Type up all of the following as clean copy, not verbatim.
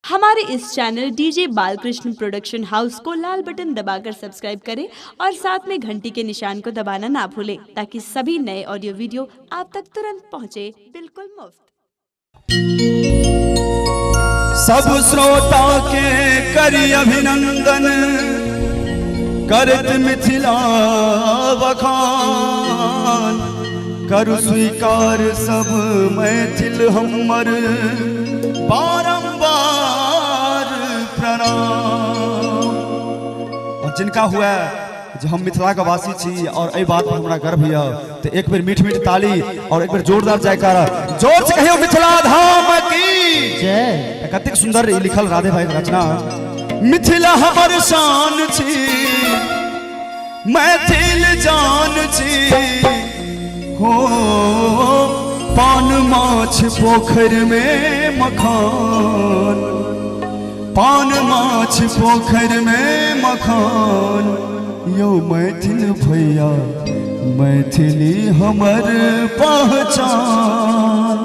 हमारे इस channel DJ Balkrishna production house को लाल बटन दबाकर सब्सक्राइब करें और साथ में घंटी के निशान को दबाना ना भूलें ताकि सभी नए ऑडियो वीडियो आप तक तुरंत पहुंचे बिल्कुल मुफ्त। सब श्रोता के करी अभिनंदन करत मिथिला बखान, करु स्वीकार सब मैथिल हमर बारंबार प्रणाम। और जिनका हुआ जो हम मिथिला के वासी छी और एहि बात पर हमरा गर्व यऽ, तो एक बेर मीठ मीठ ताली और एक बेर जोरदार जयकारा जोर से कहियो मिथिला धाम की जय। कतेक सुंदर लिखल राधे भाई के रचना। मिथिला हमर शान छी, मैथिल जान छी, हो पान माछ पोखर में मखान, पान माछ पोखर में मखान, यो मैथिल भैया मैथिली हमर पहचान।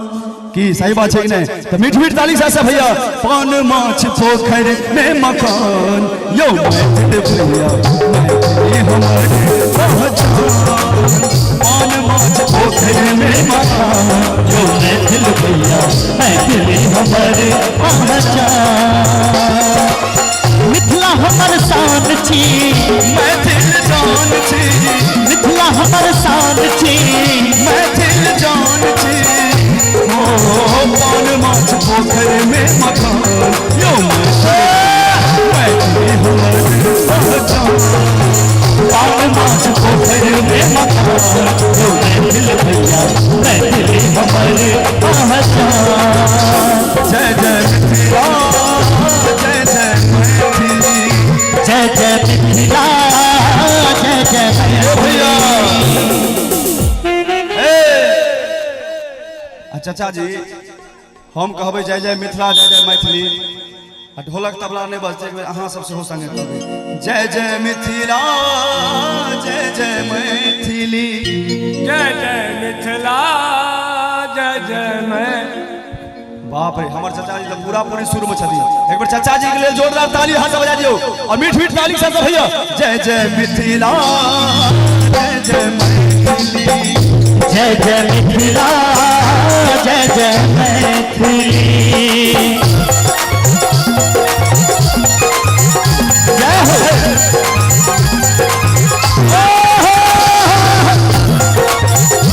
की सही बात है कि नहीं? तो मीठ मीठ ताली से भैया, पान माछ पोखर में मखान, यो मैथिल भैया मैथिली हमर पहचान, पान माछ पोखर में मखान, यो मैथिल भैया मैथिली हमर पहचान। मिथिला हमर शान छी, मैथिल जान छी, मिथिला हमर शान छी, मैथिल जान छी, ओ पान माछ पोखर में मखान, यो मैथिली हमर पहचान, पान माछ पोखर में मखान, यो मैथिल भैया मैथिली हमर पहचान। जय जय मिथिला, जय जय मैथिली, जय जय मिथिला, जय जय भैया। चाचा जी हम कहबै जय जय मिथिला जय जय मैथिली, आ ढोलक तबला नहीं बजतै, एक बेर अहाँ सब सेहो संगे कहबै जय जय मिथिला जय जय मैथिली, जय जय मिथिला जय जय मैं। बाप रे, हमर चाचा जी तो पूरा पूरी सुर में छथिन। एक बेर चाचा जी के लेल जोरदार ताली हाथ से बजा दियौ और मीठ मीठ ताली के साथ भैया जय जय मिथिला जय जय मैथिली, जय जय मिथिला जय जय मैथिली। जय हो हो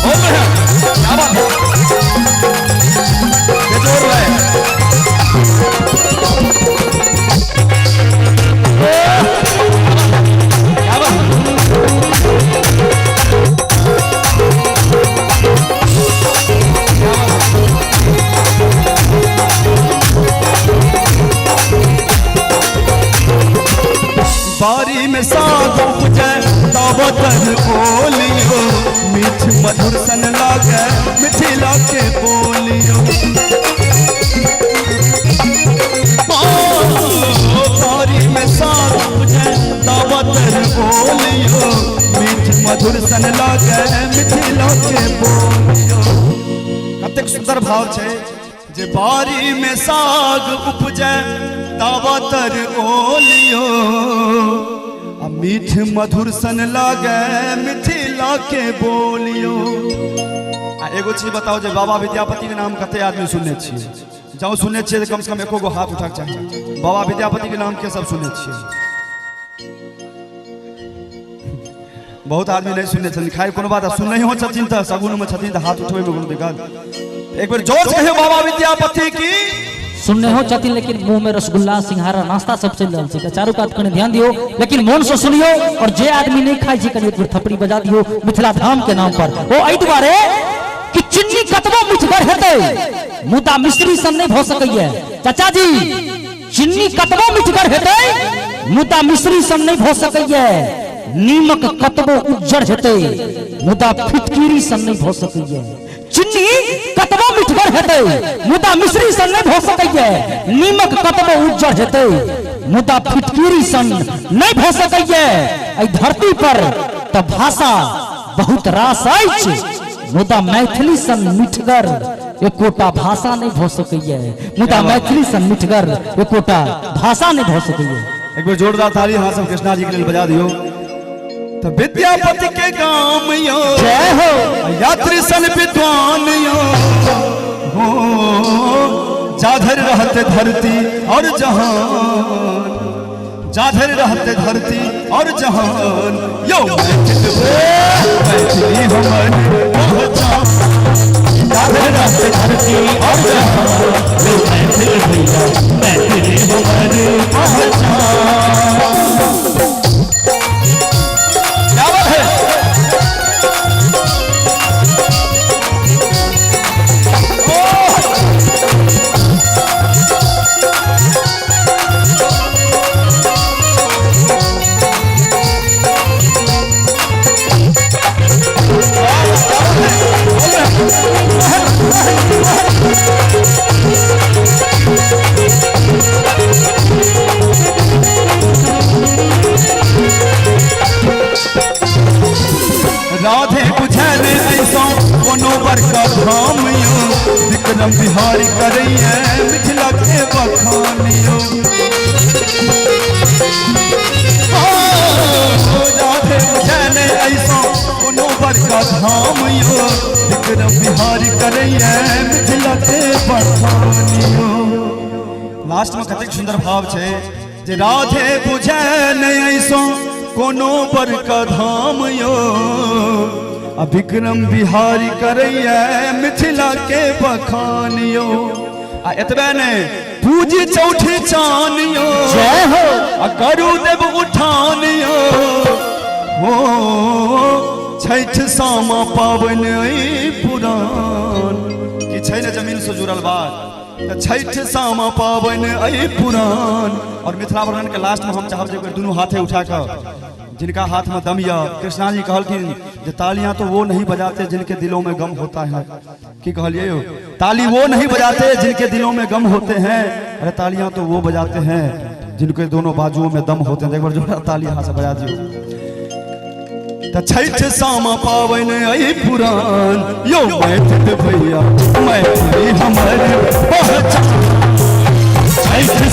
भैया, क्या बात है, ये जोर है। क्या बात है? बारी में साग उपजै तब तर बोलियो, मीठ मधुर सन लागे मिथिला के बोलियो, बारी में साग उपजै तब तर बोलियो, मीठ मधुर सन लागे मिथिला के बोलियो। कतेक सुंदर भाव छै जे बारी में साग उपजै तब तर ओलियो, आ मीठ मधुर सन लागे मिथिला के बोलियो। आ एगो चीज बताओ जे बाबा विद्यापति के नाम कते आदमी सुनने छियै? जँ सुनने छियै तऽ कम से कम एको गो हाथ उठाके चाही। बाबा विद्यापति के नाम के सब सुनने छियै? बहुत आदमी नहीं सुनने छथिन। खैर कोनो बात, सुनने हो छथिन तऽ सगुन में छथिन तऽ हाथ उठबै में कोनो दिक्कत। एक बेर जोर से कहियौ बाबा विद्यापति की। सुनने हो छथिन लेकिन मुंह में रसगुल्ला सिंघारा नाश्ता सब चलि रहल छै, चारू कात कनि ध्यान दियौ, लेकिन मोन से सुनियौ। और जे आदमी नहीं खाइ छै कनि एक बेर थपड़ी बजा दियौ मिथिला धाम के नाम पर। ओ एहि दुआरे कि चिन्नी कतबो मिठगर हेतै मुदा मिश्री सन नहीं भऽ सकैया। चाचा जी चिन्नी कतबो मिठगर हेतै मुदा मिश्री सन नहीं भऽ सकैया, नीमक कतबो उज्जर हेतै मुदा फिटकिरी सन नहीं भऽ सकैया। चिन्नी कतबो मिठगर हेतै मुदा मिश्री सन नहीं भऽ सकैया, नीमक कतबो उज्जर हेतै मुदा फिटकिरी सन नहीं भऽ सकैया। एहि धरती पर तऽ भाषा बहुत रास अछि मुदा मैथिली सन मिठगर एकोटा भाषा नहीं भ सकैया, मुदा मैथिली सन मिठगर एकोटा भाषा नहीं भ सकैया। एक बेर जोरदार ताली अहाँ सब कृष्णा जी के लेल बजा दियौ। तो विद्यापति के गाम यो, जय हो, यात्री सन विद्वान यो, हो जाधर रहते धरती और जहान, जाधर रहते धरती और जहान यो मैथिली हमर पहचान, जाधर रहते धरती और जहान यो मैथिल भैया मैथिली हमर पहचान। क्या बात है? राधे बुझल ऐसा कोनो बड़का धाम यो, विक्रम बिहारी करैया मिथिला के बखान यो। राधे बुझल ऐसा कोनो बड़का धाम यो, विक्रम बिहारी करैया मिथिला के बखान यो। लास्ट में कतेक सुंदर भाव छै जे राधे बुझल ऐसा कोनो बड़का धाम यो, आ विक्रम बिहारी करैया मिथिला के बखान यो। आ एतबे नहि, पूजी चौठी चान यो, जय हो, आ करू देव उठान यो, हो छठि सामा पाबनि अइ पुरान। की छै ने जमीन से जुड़ल बात, तऽ छठि सामा पाबनि अइ पुरान। और मिथिला वर्णन के लास्ट में हम चाहब जे दुनू हाथे उठा कऽ जिनका हाथ में दम यऽ, कृष्णा जी कहलखिन जे तालियां तो वो नहीं बजाते जिनके दिलों में गम होता है। की कहलिए यौ? ताली वो नहीं बजाते जिनके दिलों में गम होते हैं, अरे तालियां तो वो बजाते हैं जिनके दोनों बाजुओं में दम होते हैं। एक बार जोरदार ताली हाथ से बजा दियौ। तऽ छठि सामा पाबनि अइ पुरान यो मैथिल भैया मैथिली हमर पहचान, छठि